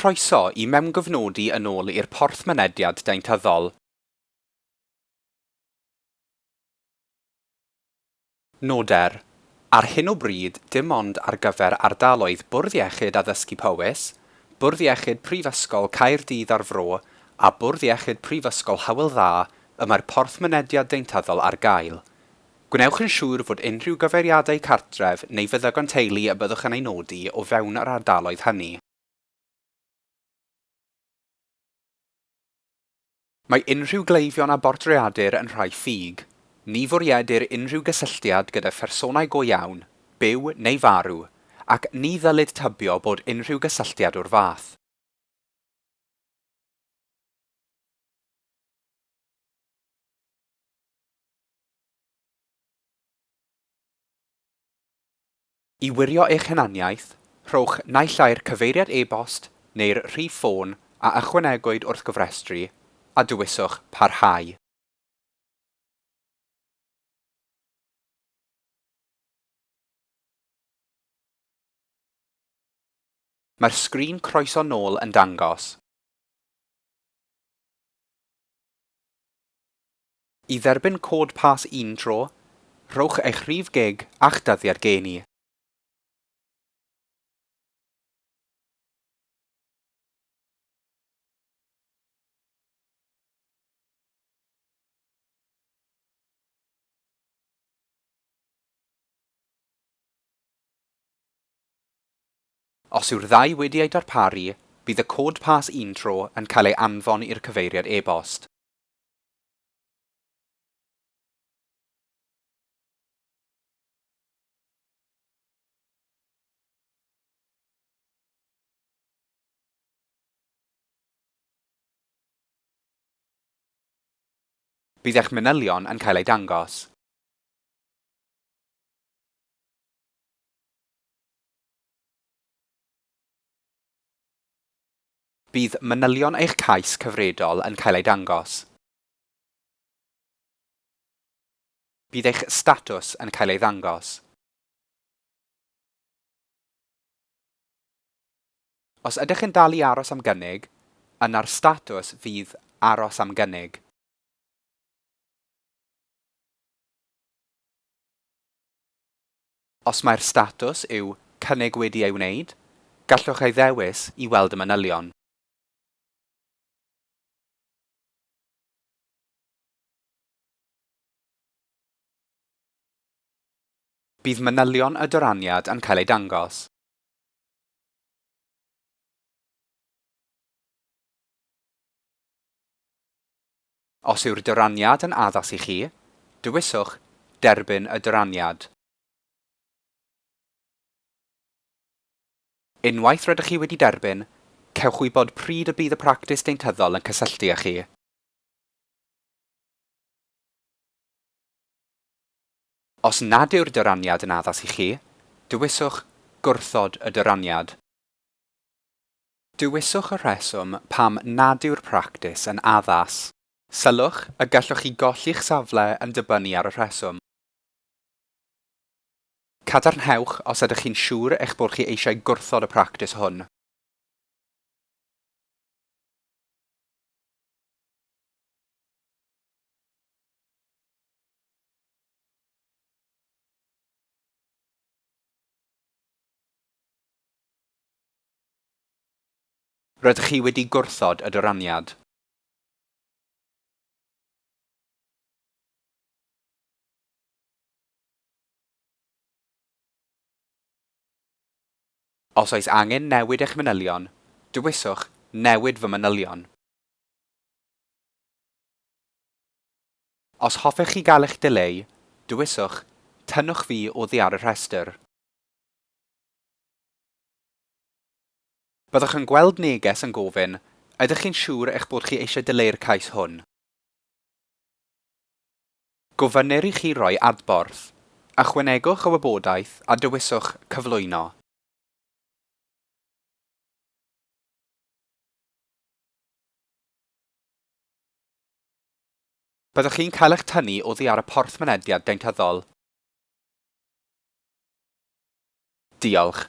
Croeso i mewngofnodi yn ôl i'r Porth Mynediad Deintyddol. Noder, Ar hyn o bryd dim ond ar gyfer ardaloedd Bwrdd Iechyd Addysgu Powys, Bwrdd Iechyd Prifysgol Caerdydd a'r Fro a Bwrdd Iechyd Prifysgol Hywel Dda y mae'r Porth Mynediad Deintyddol ar gael. Gwnewch yn siŵr fod unrhyw gyfeiriadau cartref neu feddygon teulu y byddwch yn eu nodi o fewn yr ardaloedd hynny. Mae unrhyw gleifion a bortreadir yn rhai ffug. Ni fwriedir unrhyw gysylltiad gyda phersonau go iawn, byw neu farw, ac ni ddylid tybio bod unrhyw gysylltiad o'r fath. I wirio eich hunaniaeth, rhowch naill ai'r cyfeiriad e-bost neu'r rhif ffôn a ychwanegwyd wrth gofrestru, a dewiswch 'Parhau'. Mae'r sgrin Croeso Nôl yn dangos. I dderbyn cod pas un tro, rhowch eich rhif gig a'ch dyddiad geni. Os yw'r ddau wedi eu darparu, bydd y cod pas un tro yn cael ei anfon i'r cyfeiriad e-bost. Bydd eich manylion yn cael eu dangos. Bydd manylion eich cais cyfredol yn cael eu dangos. Bydd eich statws yn cael ei ddangos. Os ydych yn dal i aros am gynnig, yna'r statws fydd 'Aros am gynnig'. Os mai'r statws yw 'Cynnig wedi ei wneud', gallwch ei ddewis i weld y manylion. Bydd manylion y dyraniad yn cael eu dangos. Os yw'r dyraniad yn addas i chi, dewiswch 'Derbyn y dyraniad'. Unwaith rydych chi wedi derbyn, cewch wybod pryd y bydd y practis deintyddol yn cysylltu â chi. Os nad yw'r dyraniad yn addas i chi, dewiswch 'Gwrthod y dyraniad'. Dewiswch y rheswm pam nad yw'r practis yn addas. Sylwch y gallwch chi golli'ch safle yn dibynnu ar y rheswm. Cadarnhewch os ydych chi'n siŵr eich bod chi eisiau gwrthod y practis hwn. Rydych chi wedi gwrthod y dyraniad. Os oes angen newid eich manylion, dewiswch 'Newid fy manylion'. Os hoffech chi gael eich dileu, dewiswch 'Tynnwch fi oddi ar y rhestr'. Byddwch yn gweld neges yn gofyn, 'Ydych chi'n siŵr eich bod chi eisiau dileu'r cais hwn? Gofynnir i chi roi adborth. Ychwanegwch y wybodaeth a dewiswch 'Cyflwyno'. Byddwch chi'n cael eich tynnu oddi ar y porth mynediad deintyddol. Diolch.